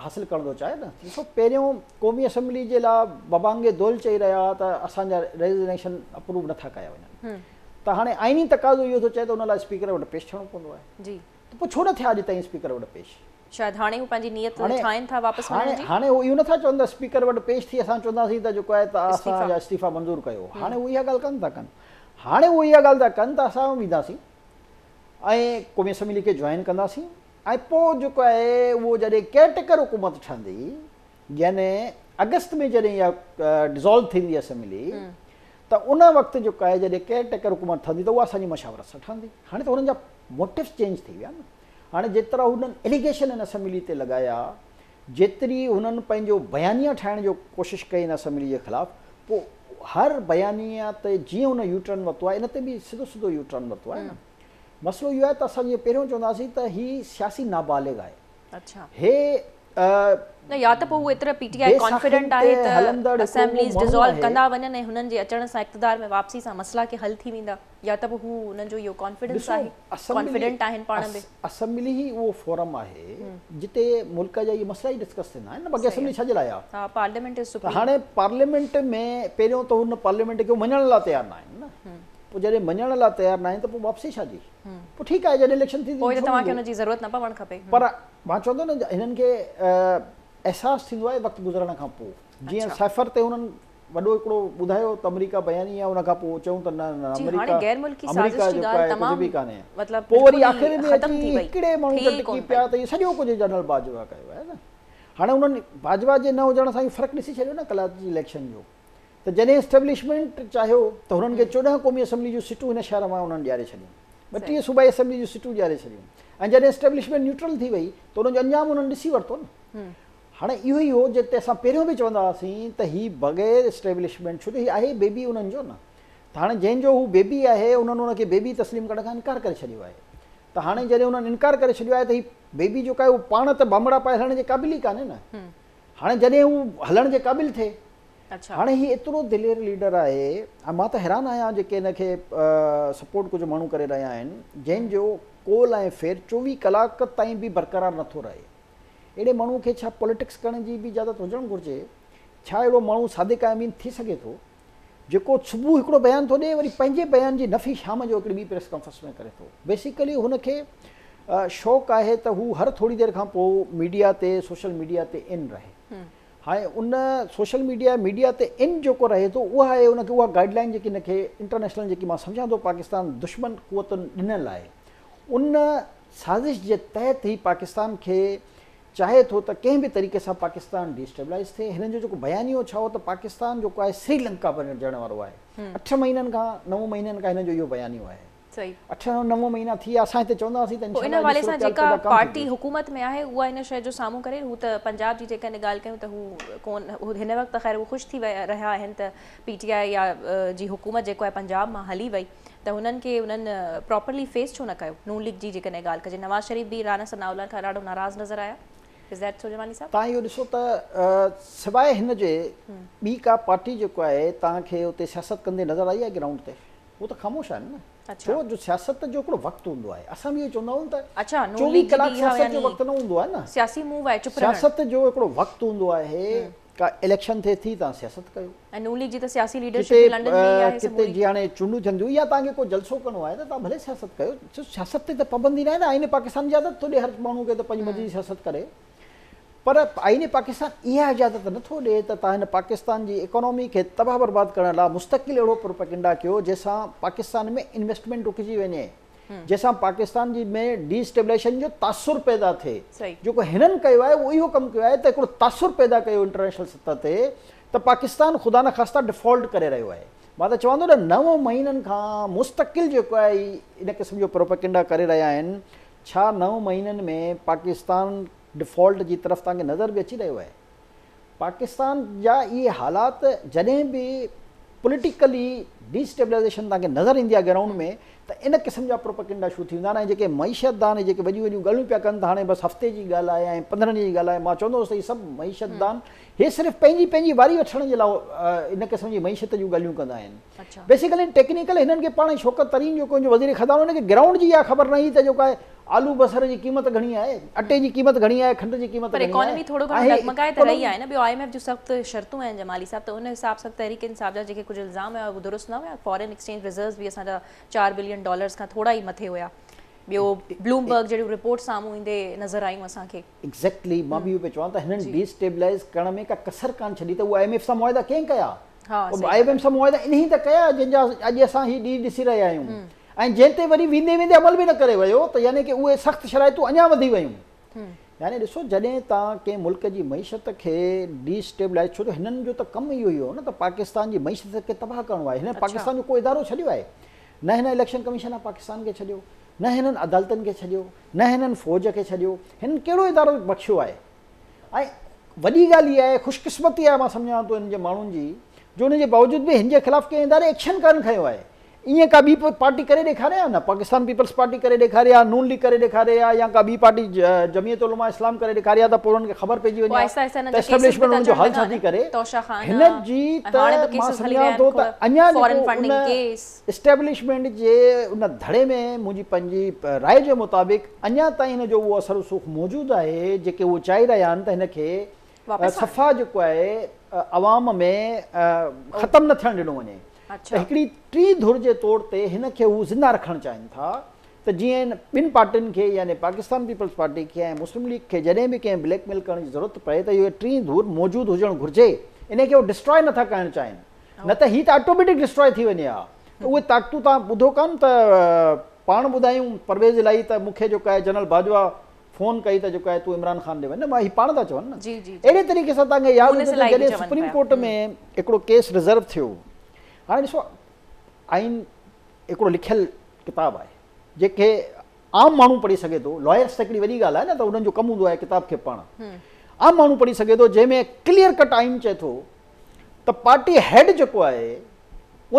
Speaker 2: حاصل ڪرڻ ٿو چاهي نه ڏسو پهريون قومي اسيمبلي جي لاء ببانگي دول چئي رهيا هئا ته اسان جا ريزگنيشن اپروو نٿا ڪيا وڃن ته هاڻي آئيني تقاضو اهو ٿو چئي ته ان لاء اسپيڪر وٽ پيش ٿيڻو پوندو آهي
Speaker 1: جي
Speaker 2: ته پوء ڇو نه ٿيا اڄ تائين اسپيڪر وٽ پيش؟
Speaker 1: شايد هاڻي هو پنهنجي نيت ٺاهين ٿا واپس وڃڻ جي.
Speaker 2: هاڻي هو اهو نٿا چون ته اسپيڪر وٽ پيش ٿي اسان چونداسين ته جيڪو آهي ته اسان جا استعيفا منظور ڪيو هاڻي هو اها ڳالهه ڪن ٿا ڪن هاڻي هو اها ڳالهه ٿا ڪن ته اسان وينداسين ۽ قومي اسيمبلي کي جوائن ڪنداسين ۽ پوء جيڪو آهي اهو جڏهن ڪيئر ٽيڪر حڪومت ٺهندي يعني آگسٽ ۾ جڏهن اها ڊزالو ٿيندي اسيمبلي ته ان وقت جيڪو آهي جڏهن ڪيئر ٽيڪر حڪومت ٺهندي ته اها اسان جي مشاورت سان ٺهندي. هاڻي ته هنن جا موٽوز چينج ٿي ويا نه. هاڻي جيترا هنن اليگيشن هن اسيمبلي تي لڳايا، جيتري هنن پنهنجو بيانيه ٺاهڻ جو ڪوشش ڪئي هن اسيمبلي جي خلاف، پوء هر بيانيه تي جيئن هن يو ٽرن ورتو آهي ان تي به سڌو سڌو يو ٽرن ورتو آهي نه. مسئلو اهو آهي ته اسان جيئن پهريون چونداسين ته هي سياسي نابالغ آهي. هي
Speaker 1: نه يا ته پوء هو ايترا پي ٽي آء ڪانفيڊنٽ آهي ته اسيمبليز ڊزالو ڪندا وڃن ۽ هنن جي اچڻ سان اقتدار ۾ واپسي سان مسئلا ڪي حل ٿي ويندا يا ته پوء هو انهن جو اهو ڪانفيڊنس آهي ڪانفيڊنٽ آهن پاڻ به.
Speaker 2: اسيمبلي ئي اهو فورم آهي جتي ملڪ جا اهي مسئلا ئي ڊسڪس ٿيندا آهن نه باقي اسيمبلي ڇا جي لاء آهي.
Speaker 1: ها پارليامينٽ از سپريم.
Speaker 2: ته هاڻي پارليامينٽ ۾ پهريون ته هن پارليامينٽ کي مڃڻ لاء تيار نه آهن نه پوء جڏهن مڃڻ لاء تيار نه آهن ته پوء واپسي ڇا جي پوء ٺيڪ آهي جڏهن اليڪشن ٿيندي
Speaker 1: پوء ته توهان کي ان جي ضرورت نه پوڻ کپي.
Speaker 2: پر مان چوندو نه هنن کي احساس ٿيندو آهي وقت گذرڻ کان پوء جيئن سائفر تي هنن وڏو هڪڙو ٻڌايو ته آمريڪا بياني آهي ان کان پوء چيون ته نه نه آمريڪا آمريڪا جيڪو آهي ڪجهه به ڪانهي پوء وري آخر ۾ اچي هڪڙي ماڻهو تي ٽڪي پيا ته هي سڄو ڪجهه جنرل باجوا ڪيو آهي نه هاڻي انهن باجوا جي نه هجڻ سان اهو فرق ڏسي ڇڏيو نه قلات جي اليڪشن جو ته جڏهن اسٽيبلشمينٽ چاهيو ته هنن کي 14 قومي اسيمبلي جون سيٽون هن شهر مان انهن ڏياري ڇڏيون، 32 صوبائي اسيمبلي جون سيٽون ڏياري ڇڏيون ۽ جڏهن اسٽيبلشمينٽ نيوٽرل ٿي وئي ته انهن جو انجام انهن ڏسي ورتو نه. هاڻي اهو ئي هو جتي اسان پهريون به چوندا هئاسين ته هي بغير اسٽيبلشمينٽ ڇو جو هي آهي بيبي انهن جو نه ته هاڻي جنهن جو هو بيبي آهي انهن ان کي بيبي تسليم ڪرڻ کان انڪار ڪري ڇڏيو آهي. ته هاڻي جڏهن انهن انڪار ڪري ڇڏيو آهي ته هي بيبي جيڪو آهي اهو پاڻ ته بانبڙا پائي هلڻ جي قابل ئي ڪانهي نه. هاڻي جڏهن هو هلڻ جي قابل ٿئي. هاڻي هي ايترو دلير ليڊر آهي ۽ مان ته حيران آهيان جيڪي هن کي سپورٽ ڪجهه ماڻهو ڪري رهيا آهن جنهن جو قول ۽ فعل 24 ڪلاڪ تائين به برقرار نٿو رهي. اهڙي ماڻهو کي ڇا پوليٽڪس ڪرڻ جي به اجازت هجڻ گهرجي؟ ڇا اهڙو ماڻهو صادق ۽ امين ٿي سگهي ٿو جيڪو صبح هڪڙو بيان ٿو ڏئي وري پنهنجي بيان جي نفي شام جو هڪڙي ٻي پريس ڪانفرنس ۾ ڪري ٿو. بيسيڪلي هن کي شوق آهي ته هو هر ٿوري دير کان پوء ميڊيا تي سوشل ميڊيا تي ان رهي. هاڻي ان سوشل ميڊيا ميڊيا تي ان جيڪو رهي ٿو اها آهي ان کي اها گائيڊ لائين جيڪي هن کي انٽرنيشنل جيڪي مان سمجهان ٿو پاڪستان دشمن قوتن ڏنل آهي ان سازش جي تحت هي پاڪستان کي چاهي ٿو ته ڪنهن به طريقي سان پاڪستان ڊي اسٽيبلائيز ٿئي. هنن جو جيڪو بيانيو ڇا هو ته پاڪستان جيڪو آهي سري لنڪا بڻجڻ وارو آهي. 8 مهينن کان 9 مهينن کان هنن جو اهو بيانيو آهي. 8 9 مهينا ٿي ويا اسان هتي چوندا هئاسين ته
Speaker 1: پوء ان حوالي سان جيڪا پارٽي حڪومت ۾ آهي اها ان شيء جو سامهون ڪري. هو ته پنجاب جي جيڪڏهن ڳالهه ڪيون ته هو ڪون هن وقت ته خير هو خوش ٿي رهيا آهن ته پي ٽي آء يا جي حڪومت جيڪو آهي پنجاب مان هلي وئي ته هنن کي انهن پراپرلي فيس ڇو نه ڪيو. نون ليگ جي جيڪڏهن ڳالهه ڪجي نواز شريف به رانا ثناء الله کان ڏاڍو ناراض نظر آيا. Is that so Jamali صاحب؟
Speaker 2: توهان اهو ڏسو ته سواء هن جي ٻي ڪا پارٽي جيڪو آهي توهان کي اتي سياست ڪندي نظر آئي آهي گرائونڊ تي؟ هو ته خاموش آهن نه. ڇو جو سياست جو هڪڙو وقت هوندو آهي. اسان به اهو چوندا آهيون ته 24 ڪلاڪ سياست جو وقت نه هوندو آهي نه.
Speaker 1: سياسي موو آهي چپ رهڻ.
Speaker 2: سياست جو هڪڙو وقت هوندو آهي. ڪا اليڪشن ٿئي ٿي توهان سياست ڪيو.
Speaker 1: ۽ نون ليگ جي ته سياسي ليڊرشپ به لنڊن ۾ ئي آهي
Speaker 2: سموري. ڪٿي جي هاڻي چونڊون ٿين ٿيون يا توهان کي ڪو جلسو ڪرڻو آهي ته توهان ڀلي سياست ڪيو. سياست تي ته پابندي ناهي نه. آئين پاڪستان اجازت ٿو ڏي هر ماڻهو کي ته پنهنجي مرضي جي سياست ڪري. پر آئين پاڪستان اها اجازت نه ٿو ڏي ته توهان هن پاڪستان جي اڪانومي کي تباهه برباد ڪرڻ لاء مستقل اهڙو پروپيگنڊا ڪيو جنهن سان پاڪستان ۾ انويسٽمينٽ رڪجي وڃي جنهن سان پاڪستان جي ۾ ڊي اسٽيبلائيشن جو تاثر پيدا ٿئي. جيڪو هنن ڪيو آهي اهو اهو ڪم ڪيو آهي ته هڪڙو تاثر پيدا ڪيو انٽرنيشنل سطح تي ته پاڪستان خدا نخواسته ڊيفالٽ ڪري رهيو آهي. مان ته چوان ٿو ته 9 مهينن کان مستقل جيڪو آهي ان قسم جو پروپيگنڊا ڪري رهيا آهن. ڇا 9 مهينن ۾ پاڪستان ڊيفالٽ جي طرف توهان کي نظر به اچي رهيو آهي؟ پاڪستان جا اهي حالات جڏهن به پوليٽيڪلي ڊي اسٽيبلائيزيشن توهان کي نظر ايندي آهي گرائونڊ ۾ ته ان قسم جا پروپيگنڊا شروع ٿي ويندا آهن ۽ جيڪي معيشت دان جيڪي وڏيون وڏيون ڳالهيون پيا ڪن ته هاڻي بس هفتي جي ڳالهه آهي ۽ 15 ڏينهن جي ڳالهه آهي مان چوندو هوس ته هي سڀ معيشت دان هي صرف پنهنجي پنهنجي واري وٺڻ جي لاء ان قسم جي معيشت جون ڳالهيون ڪندا آهن. بيسيڪلي ٽيڪنيڪل هنن کي پاڻ شوڪت ترين جيڪو هن جو وزير خزانو هن کي گرائونڊ جي اها خبر نه هئي ته جيڪو آهي آلو بصر جي قيمت گهڻي آهي اٽي جي قيمت گهڻي آهي کنڊ جي قيمت
Speaker 1: پر
Speaker 2: گهڻي
Speaker 1: اڪانومي
Speaker 2: آهي
Speaker 1: ٿورو گهڻو ڊگمگائي ته رهي آهي نه ٻيو I M F جون سخت شرطون آهن جمالي صاحب ته ان حساب سان تحريڪ انصاف جا جيڪي ڪجهه الزام هيا اهي درست نه هيا فارين ايڪسچينج ريزروز به اسان جا 4 بلين ڊالرز کان ٿورا ئي مٿي هيا ٻيو بلوم برگ جهڙيون رپورٽ سامهون ايندي نظر آيون اسان کي.
Speaker 2: ايگزيڪٽلي مان به اهو پيو چوان ته هنن ڊي اسٽيبلائيز ڪرڻ ۾ ڪا ڪسر ڪانه ڇڏي ته اهو I M F سان معاهدا ڪنهن ڪيا؟ I M F سان معاهدا انهي ته ڪيا جن جا اڄ اسان هي ڏينهن ڏسي رهيا آهيون ۽ جنهن تي وري ويندي ويندي عمل به نه ڪري ويو ته يعني ڪي اهي سخت شرائطون اڃا وڌي ويون. يعني ڏسو جڏهن توهان ڪنهن ملڪ جي معيشت کي ڊي اسٽيبلائيز ڇو جو هنن جو ته ڪم اهو ئي هو نه ته پاڪستان جي معيشت کي تباهه ڪرڻو آهي هنن پاڪستان جو ڪو ادارو ڇڏيو آهي نه هن اليڪشن ڪميشن آف پاڪستان کي ڇڏيو نه هنن عدالتن کي ڇڏيو نه هنن فوج کي ڇڏيو هنن ڪهڙو ادارو بخشيو آهي ۽ وڏي ڳالهه اها آهي خوش قسمتي آهي مان سمجهان ٿو هن جي ماڻهن جي جو ان جي باوجود به هن جي خلاف ڪنهن اداري ايڪشن ڪانه کنيو آهي ائين ڪا ٻي پارٽي ڪري ڏيکاري ها نه پاڪستان پيپلز پارٽي ڪري ڏيکاري ها نون ليگ ڪري ڏيکاري ها يا ڪا ٻي پارٽي جمعيت علماء اسلام ڪري ڏيکاري ها ته پوء انهن کي خبر پئجي وڃي ها ته اسٽيبلشمينٽ انهن جو حال ڇا ٿي ڪري هن جي ته مان سمجهان ٿو ته اڃا جيڪو ان اسٽيبلشمينٽ جي ان ڌڙي ۾ منهنجي پنهنجي راء جي مطابق اڃا تائين هن جو اهو اثر رسوخ موجود آهي جيڪي اهو چاهي رهيا آهن ته هن کي صفا جيڪو آهي عوام ۾ ختم نه ٿيڻ ڏنو وڃي ته هڪڙي ٽين ڌر جي طور تي هن کي هو زنده رکڻ چاهين ٿا ته جيئن ٻن پارٽين کي يعني پاڪستان پيپلز پارٽي کي ۽ مسلم ليگ کي جڏهن به ڪنهن بليڪ ميل ڪرڻ جي ضرورت پئي ته اهو ٽين ڌر موجود هجڻ گهرجي انهي کي هو ڊسٽرائي نٿا ڪرڻ چاهين نه ته هي ته آٽوميٽڪ ڊسٽرائي ٿي وڃي ها ته اهي طاقتون توهان ٻڌو ڪانه ته پاڻ ٻڌايون پرويز الاهي ته مون کي جيڪو آهي جنرل باجوا فون ڪئي ته جيڪو آهي تون عمران خان ڏي وڃ نه هي پاڻ ٿا چون نه اهڙي طريقي سان توهان کي ياد هوندو ته جڏهن سپريم ڪورٽ ۾ هڪڙو ڪيس رزرو ٿيو هاڻي ڏسو آئين هڪڙو لکيل ڪتاب آهي جيڪي عام ماڻهو پڙهي سگهي ٿو لائرس ته هڪڙي وڏي ڳالهه آهي نه ته انهن جو ڪم هوندو آهي ڪتاب کي پڙهڻ عام ماڻهو پڙهي سگهي ٿو جنهن ۾ ڪليئر ڪٽ آئين چئي ٿو ته پارٽي هيڊ جيڪو آهي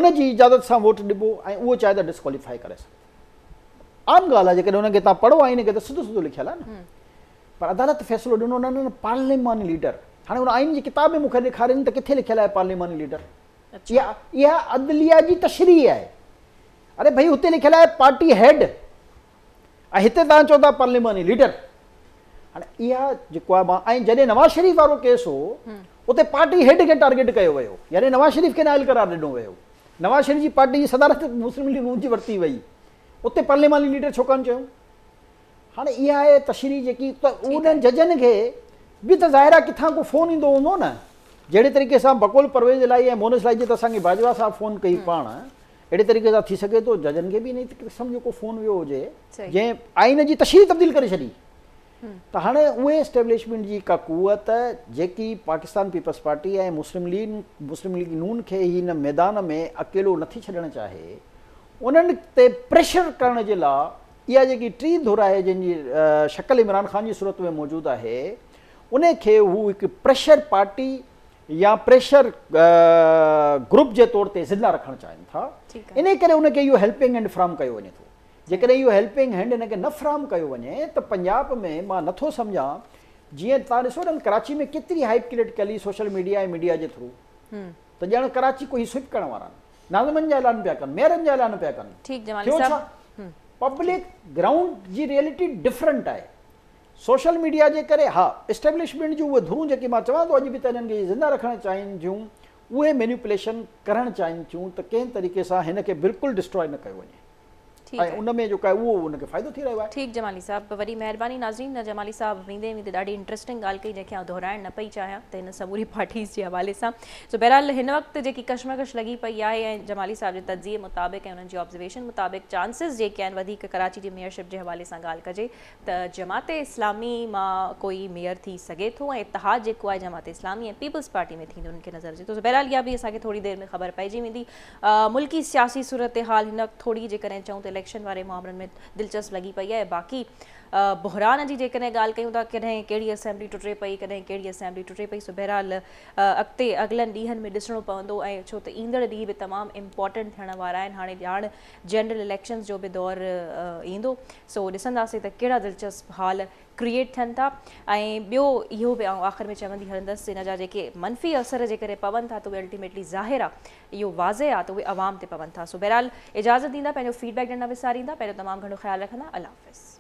Speaker 2: ان جي اجازت سان ووٽ ڏبو ۽ اهو چاهي ته ڊسڪواليفائي ڪري سگهي ٿو. عام ڳالهه آهي جيڪڏهن ان کي توهان پڙهو آئين کي ته سڌو سڌو لکيل آهي نه. پر عدالت فيصلو ڏنو نه نه پارليماني ليڊر. هاڻي ان آئين جي ڪتاب ۾ مون کي ڏيکارين ته ڪٿي لکيل آهي پارليماني ليڊر. اها اها عدليه جي تشريح آهي. اڙي ڀئي هتي لکيل آهي پارٽي هيڊ ۽ هتي توهان چئو ٿا پارليماني ليڊر. هاڻي اها جيڪو آهي مان ۽ جڏهن نواز شريف وارو ڪيس هو اتي پارٽي هيڊ کي ٽارگيٽ ڪيو ويو يعني نواز شريف کي نااهل قرار ڏنو ويو. نواز شريف جي پارٽي جي صدارت مسلم ليگ نون جي ورتي وئي اتي پارليماني ليڊر ڇو ڪانه چيو؟ هاڻي اها آهي تشريح جيڪي ته انهن ججن کي به ته ظاهر آهي ڪٿان ڪو فون ايندو هوندو نه جهڙي طريقي سان بقول پرويز الاهي ۽ مونس الاهي جي ته اسان کي باجوا صاحب فون ڪئي پاڻ اهڙي طريقي سان ٿي سگهي ٿو ججن کي به انهي قسم جو ڪو فون ويو هجي جنهن آئين جي تشريح تبديل ڪري ڇڏي ته هاڻي اهي اسٽيبلشمينٽ جي ڪا قوت جيڪي پاڪستان پيپلز پارٽي ۽ مسلم ليگ مسلم ليگ نون کي هن ميدان ۾ اڪيلو نٿي ڇڏڻ چاهي انهن تي پريشر ڪرڻ جي لا اها جيڪي ٽين ڌر آهي جنهن جي شڪل عمران خان جي صورت ۾ موجود آهي ان کي هو هڪ پريشر پارٽي يا پريشر گروپ جي طور تي زنده رکڻ چاهين ٿا انهي ڪري ان کي اهو هيلپنگ هينڊ فراهم ڪيو وڃي ٿو جيڪڏهن اهو هيلپنگ هينڊ ان کي نه فراهم ڪيو وڃي ته پنجاب ۾ مان نٿو سمجهان جيئن توهان ڏسو نه ڪراچي ۾ ڪيتري هائپ ڪريٽ ڪيل هئي سوشل ميڊيا ۽ ميڊيا جي ٿرو ته ڄڻ ڪراچي ڪوئي سوئپ ڪرڻ وارا آهن ناظمن جا اعلان پيا ڪن ميئرن جا اعلان پيا ڪن ٿيو ڇا پبلڪ گرائونڊ جي ريئلٽي ڊفرنٽ آهي سوشل ميڊيا جي ڪري ها اسٽيبلشمينٽ جون اهي ڌرون جيڪي مان چوان ٿو اڄ به ته انهن کي زنده رکڻ چاهين ٿيون اهي مينيپوليشن ڪرڻ چاهين ٿيون ته ڪنهن طريقي سان هن کي بلڪل ڊسٽرائي نه ڪيو وڃي ۽ ان ۾ جيڪو آهي اهو ان کي فائدو ٿي رهيو آهي.
Speaker 1: ٺيڪ جمالي صاحب وڏي مهرباني ناظرين جمالي صاحب ويندي ويندي ڏاڍي انٽريسٽنگ ڳالهه ڪئي جنهن کي آئون دهرائڻ نه پئي چاهيان ته هن سموري پارٽيز جي حوالي سان سو بهرحال هن وقت جيڪي ڪشمڪش لڳي پئي آهي ۽ جمالي صاحب جي تجزيي مطابق ۽ انهن جي آبزرويشن مطابق چانسز جيڪي آهن وڌيڪ ڪراچي جي ميئرشپ جي حوالي سان ڳالهه ڪجي ته جماعت اسلامي مان ڪوئي ميئر ٿي سگهي ٿو ۽ اتحاد جيڪو آهي جماعت اسلامي ۽ پيپلز پارٽي ۾ ٿيندو انهن کي نظر اچي ٿو سو بهرحال اها به اسان کي ٿوري دير ۾ خبر پئجي ويندي ملڪي سياسي صورتحال هن وقت ٿوري جيڪڏهن چئون ته اليڪشن واري معاملن ۾ دلچسپ لڳي پئي آهي باقي بحران جي جيڪڏهن ڳالهه ڪيون ٿا ڪڏهن ڪهڙي اسيمبلي ٽٽي پئي ڪڏهن ڪهڙي اسيمبلي ٽٽي پئي سو بهرحال اڳتي اڳلن ڏينهن ۾ ڏسڻو پوندو ۽ ڇو ته ايندڙ ڏينهن به تمام امپورٽنٽ ٿيڻ وارا آهن هاڻي ڄاڻ جنرل اليڪشنز جو به دور ايندو سو ڏسنداسين ته ڪهڙا دلچسپ حال ڪريئيٽ ٿين ٿا ۽ ٻيو اهو به آئون آخر ۾ چوندي هلندس ان جا جيڪي منفي اثر جيڪڏهن پون ٿا ته اهي الٽيميٽلي ظاهر آهي اهو واضح آهي ته اهي عوام تي پون ٿا سو بهرحال اجازت ڏيندا پنهنجو فيڊ بيڪ ڏيڻ نه وساريندا پنهنجو تمام گهڻو خيال رکندا الله حافظ.